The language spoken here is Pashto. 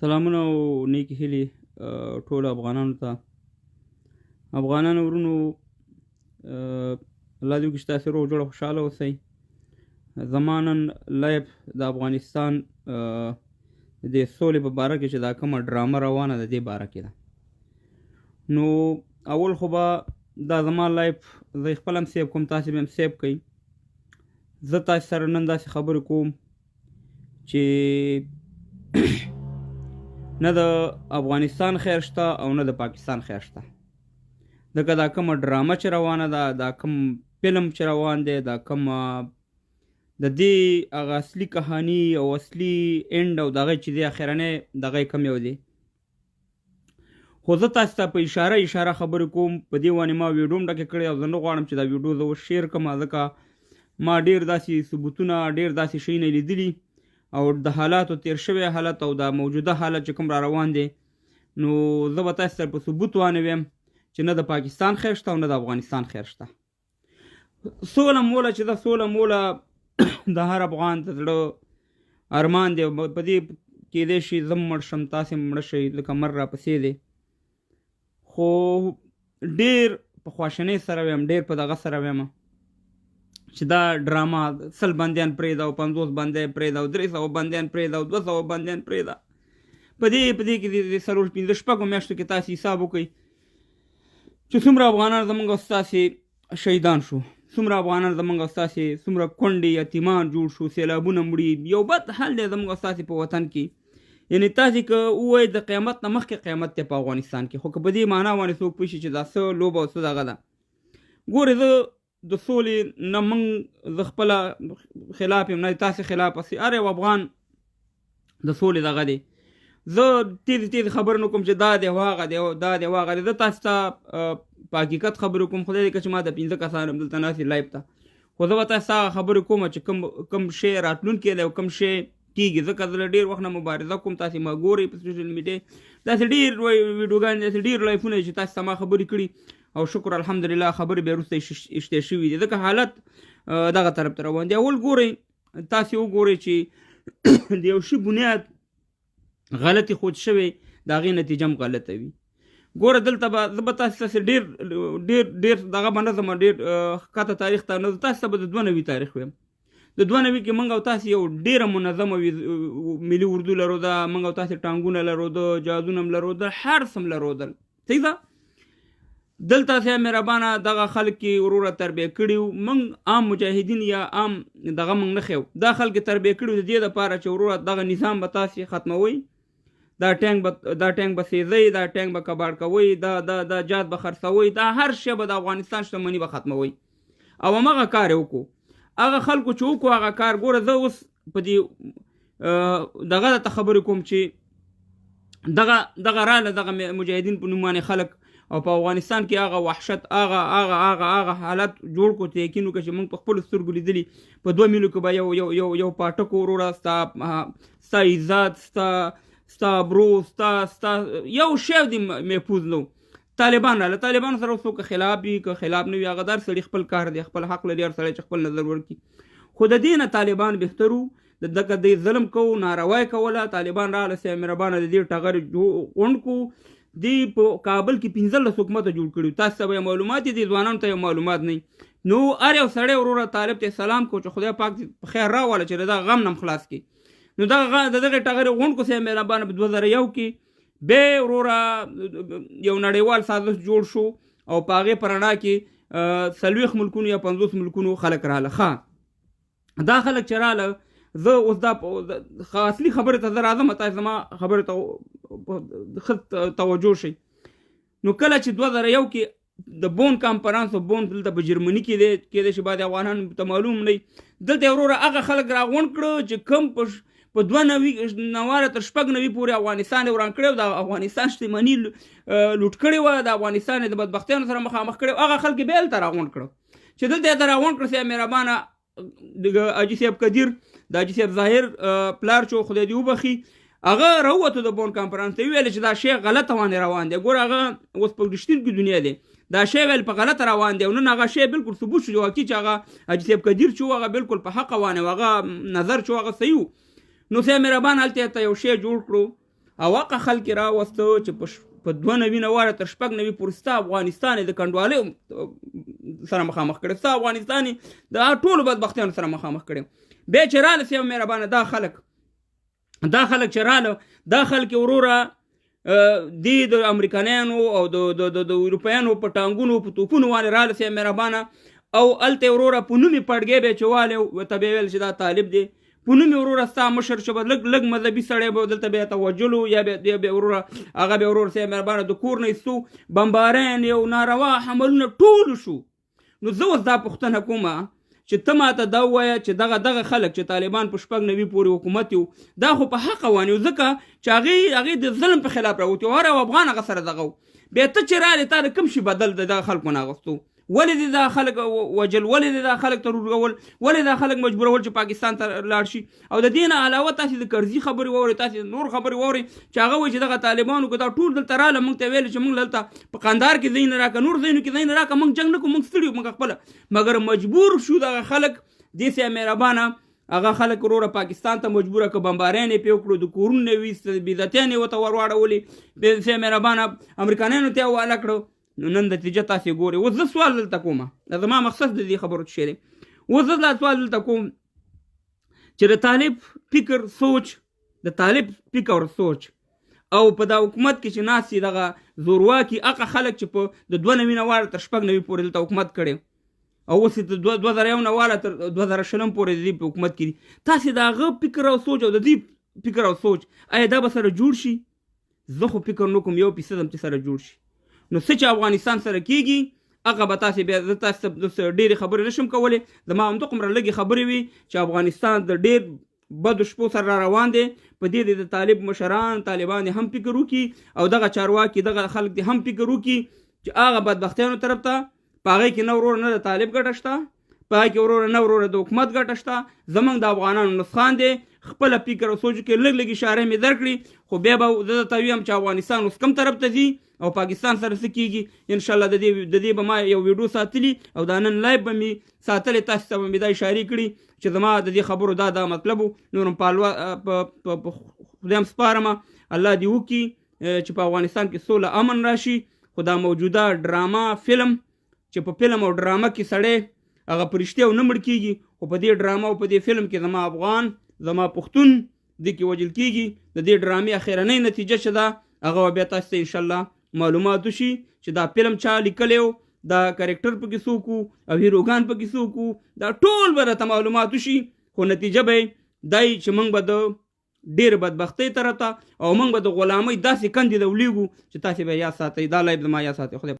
سلامونه او نیکې هیلې ټولو افغانانو ته. افغانانو ورونو، الله دې وکړي چې تاسې روغ جوړ خوشحاله اوسئ. زما نن live د افغانستان د سولې په باره کې چې دا کومه ډرامه روانه ده، دې باره کې ده. نو اول خو به دا زما live زه خپل هم save کوم، تاسې به هم save کړئ. زه تاسې سره نن داسې خبرې کوم چې نه د افغانستان خیر شته او نه د پاکستان خیر شته، ځکه دا کومه ډرامه چې روانه ده، دا کوم فلم چې روان دی، دا کوم د دې هغه اصلي کهانی او اصلي end او دغه چې دی اخرنی دغه کوم یو دی. خو زه تاسو ته په اشاره اشاره خبرې کوم. په دې باندې ما ویډیو هم ډکه کړې او زه نه غواړم چې دا ویډیو زه اوس share کړم، ځکه ما ډېر داسې ثبوتونه، ډېر داسې شیونه لیدلي او د حالاتو تیر شوی حالت او د موجوده حالت چې کوم را روان دی، نو زه به تاسو ته په ثبوت وانه ویم چې نه د پاکستان خیر شته او نه د افغانستان خیر شته. سوله موله چې ده، سوله موله د هر افغان د زړه ارمان دی. په دې کېدای شي زه مړ شم، تاسې مړه شئ، ځکه مر راپسې دی. خو ډېر په خواشینۍ سره وایم، ډېر په دغه سره وایم چې دا ډرامه 100 بندیان پرېږده او 50 بندیان پرېږده او 300 بندیان پرېږده او 200 بندیان پرېږده. په دې کې د څلور پنځه شپږو میاشتو کې تاسې حساب وکړئ چې څومره افغانان زموږ او ستاسې شهیدان شو، څومره افغانان زموږ او ستاسې څومره کونډې یتیمان جوړ شو، سیلابونه مړي. یو بد حال دی زموږ او ستاسې په وطن کې. یعنې تاسې که ووایئ د قیامت نه مخکې قیامت دی په افغانستان کې، خو که په دې معنا باندې څوک پوه شي چې دا څه لوبه او څه دغه ده. ګورئ، زه د سولې نه موږ زه خپله خلاف یم، نه تاسې خلاف یاست، هر یو افغان د سولې دغه دی. زه تیزې تیزې خبرې نه کوم چې دا دی او هغه دی او دا دی او هغه دی. زه تاسې ته په حقیقت خبرې کوم. خدای دې کړه چې ما د 5 کسان هم دلته ناست دي live ته، خو زه به تاسې ته هغه خبرې کوم چې کوم شی راتلونکی دی او کوم شی کېږي. ځکه زه له ډېر وخت نه مبارزه کوم، تاسې ما ګورئ په social media، داسې ډېر ویډیوګانې، داسې ډېر لایفونه چې تاسې ته ما خبرې کړي او شکر الحمدلله خبرې بیا وروسته اشته شوي دي، ځکه حالت دغه طرف ته روان دی. اول ګورئ، تاسې وګورئ چې د یو شي بنیاد غلطې ښود شوی، د هغې نتیجه هم غلطه وي. ګوره، دلته به زه به تاسې تاسې ډېر ډېر ډېر دغه به نه ځم، ډېر ښکته تاریخ ته نه ځم، تاسې ته به د 92 تاریخ ویم. د 92 کې موږ او تاسې یو ډېره منظمه ملي اردو لرو ده، موږ او تاسې ټانګونه لرو ده، جهازونه هم لرو ده، هر څه هم لرو دل. صحیح ده؟ دلته سیا مهربانه دغه خلک یې وروره تربیه کړي وو. موږ عام مجاهدین یا عام دغه موږ نه ښیو، دا خلک یې تربیه کړي وو د دې دپاره چې وروره دغه نظام به تاسې ختموئ، دا ټانک به سیزئ، دا ټانک به کباړ کوئ، دا جات به خرڅوئ، دا هر شی به د افغانستان شتمني به ختموئ. او هماغه کار یې وکړو. هغه خلکو چې وکړو هغه کار، ګوره زه اوس په دې دغه درته خبرې کوم چې دغه راله دغه مجاهدین په نوم باندې خلک او په افغانستان کې هغه وحشت، هغه، هغه، هغه، هغه حالت جوړ کړو چې یقین وکړه چې موږ په خپلو سترګو لیدلي. په 2 میلو کې به یو، یو، یو، یو پاټک وروره، ستا عزت، ستا ابرو، ستا یو شی دې محفوظ نه و. طالبان راغله، طالبانو سره اوس څوک خلاف وي که خلاف نه وي، هغه د هر سړي خپل کار دی، خپل حق لري هر سړی چې خپل نظر ورکړي. خو د دې نه طالبان بهتر وو، د دغه دې ظلم کوو، ناروا یې کوله. طالبان راغله، سیا مهربانه د دې ټغر غونډ کړو. دې په کابل کې 15 حکومته جوړ کړي وو. تاسو ته به یې معلومات دي، ځوانانو ته یې معلومات نه وي. نو هر یو سړی وروره طالب ته سلام کو چې خدای پاک دې په خیر راوله چې دغه غم نه هم خلاص کړي. نو دغه د دغې ټغرې غونډ کړو سیا مهربانه په 2001 کې. بیا وروره یو نړیوال سازش جوړ شو او په هغې په رڼا کې 40 ملکونو یا 50 ملکونو خلک راغله. ښه، دا خلک چې راغله، زه اوس دا اصلي خبرې ته زه راځم، تاسې زما خبرې ته ښه توجه شئ. نو کله چې 2001 کې د بون کانفرانس او بون دلته په جرمني کې دی، کېدای شي بعضې افغانانو ته معلوم نه وي، دلته یې وروره هغه خلک راغونډ کړو چې کوم په 92 نواره تر 96 پورې افغانستان یې وران کړی او د افغانستان شتمني لوټ کړې وه، د افغانستان یې د بدبختیانو سره مخامخ کړی وه، هغه خلک یې بیا هلته راغونډ کړو چې دلته یې راغونډ کړو. سیا مهربانه د حاجي صاحب قدیر، د حاجي صاحب ظاهر پلار چې خدای دې وبخښي، هغه راووتو د بون کانفرانس ته، ویل چې دا شی غلطه باندې روان دی. ګوره هغه اوس په رښتین کې دنیا دی، دا شی ویل په غلطه روان دی. او نن هغه شی بالکل ثبوت شو، واقعي چې هغه حاجي صاحب قدیر چې و، هغه بالکل په حق روان و، هغه نظر چې و، هغه صحیح و. نو سیا مهربان هلته ته یو شی جوړ کړو، او هغه خلک یې راوستو چې په 92 نه واله تر 96 پورې ستا افغانستان یې د کنډوالۍ سره مخامخ کړی، ستا افغانستان یې د ټولو بدبختیانو سره مخامخ کړی. بیا چې راله صاحب مهربانه دا خلک، دا خلک چې راله، دا خلک وروره دی د امریکایانو او د اروپایانو په ټانګونو په توپونو باندې راله صاحب مهربانه، او هلته یې وروره په نوم یې پړګی به یې چې والی ورته به یې ویل چې دا طالب دی، په نوم یې وروره ستا مشر چې به لږ لږ مذهبي سړی به دلته به یې ته وژلو، یا به وروره هغه به ورور صاحب مهربانه د کور نه ایستو، بمباران یو ناروا حملونه ټول شو. نو زه اوس دا پوښتنه کوم چې ته ماته دا ووایه چې دغه خلک چې طالبان په 96 پورې حکومت یو، دا خو په حق روان یو، ځکه چې هغې د ظلم په خلاف راوتي وو، هر یو افغان هغه سره دغه و. بیا ته چې راغلې تا د کوم شي بدل د دغه خلکو نه اخیستو؟ ولې دې دا خلک وژل؟ ولې دې دا خلک ترورول؟ ولې دا خلک مجبورول چې پاکستان ته لاړ شي؟ او د دې نه علاوه تاسې د کرزي خبرې واورئ، تاسې د نور خبرې واورئ چې هغه وایي چې دغه طالبانو که دا ټول دلته راله موږ ته ویل چې موږ دلته په قندهار کې ځای نه راکړه، نور ځایونو کې ځای نه راکړه، موږ جنګ نه کوو، موږ ستړي یو، موږ خپله. مګر مجبور شو دغه خلک دې سه مهربانه هغه خلک وروره پاکستان ته مجبوره که بمباریان یې پرې وکړو، د کورونو نه یې ویستل، بېعزتیان یې ورته ورواړولې، بې سه مهربانه امریکایانو ته یې حواله کړو. نو نن نتیجه تاسې ګورئ. اوس زه سوال دلته کوم، دا زما مقصد د دې خبرو څه شی دی؟ اوس زه دا سوال دلته کوم چې د طالب فکر سوچ، د طالب فکر سوچ او په دا حکومت کې چې ناست دي دغه زورواکي، هغه خلک چې په د 92 نه واړه تر 96 پورې دلته حکومت کړی او اوس یې تر 2001 نه واړه تر 2020 پورې د دې په حکومت کې دي، تاسې د هغه فکر او سوچ او د دې فکر او سوچ آیا دا به سره جوړ شي؟ زه خو فکر نه کوم یو فیصد هم چې سره جوړ شي. نو څه چې افغانستان سره کیږي هغه به تاسې بیا، زه تاسې ته ډېرې خبرې نشم کولی، زما همدومره لږې خبرې وي چې افغانستان د ډېر بدو شپو سره را روان دی. په دې د طالب مشران طالبان دې هم فکر وکړي او دغه چارواکي دغه خلک دې هم فکر وکړي چې هغه بدبختیانو طرف ته په هغې کې نه ورور نه د طالب ګټه شته، په هغې کې وروره نه وروره د حکومت ګټه شته، زمونږ د افغانانو نسخان دی. خپله فکر او سوچ کې لږ لږ اشاره مې درکړي، خو بیا به زه درته ویم چې افغانستان اوس کوم طرف ته ځي او پاکستان سره څه کیږي. انشاءالله د دې به ما یو ویډیو ساتلي او دا نن لایو به مې ساتلی، تاسې ته به مې دا اشارې کړي چې زما د دې خبرو دا مطلب و. نور هم په خدای هم سپارم، الله دې وکړي چې په افغانستان کې سوله امن راشي. خو دا موجوده ډرامه فلم چې په فلم او ډرامه کې سړی هغه په رښتیا نه مړ کیږي، خو په دې ډرامه او په دې فلم کې زما افغان زما پښتون دې کې وژل کیږي. د دې ډرامې اخرنۍ نتیجه چې ده هغه به بیا تاسو ته انشاءالله معلومات وشي چې دا فلم چا لیکلی و، دا کرکټر پکې څوک و او هیروګان پکې څوک و، دا ټول به راته معلومات وشي. خو نتیجه به یې دا وي چې موږ به د ډېر بدبختۍ طرف ته او موږ به د غلامۍ داسې کندې ته ولیږو چې تاسې به یاد ساتئ. دا لایف زما یاد ساتئ. خدای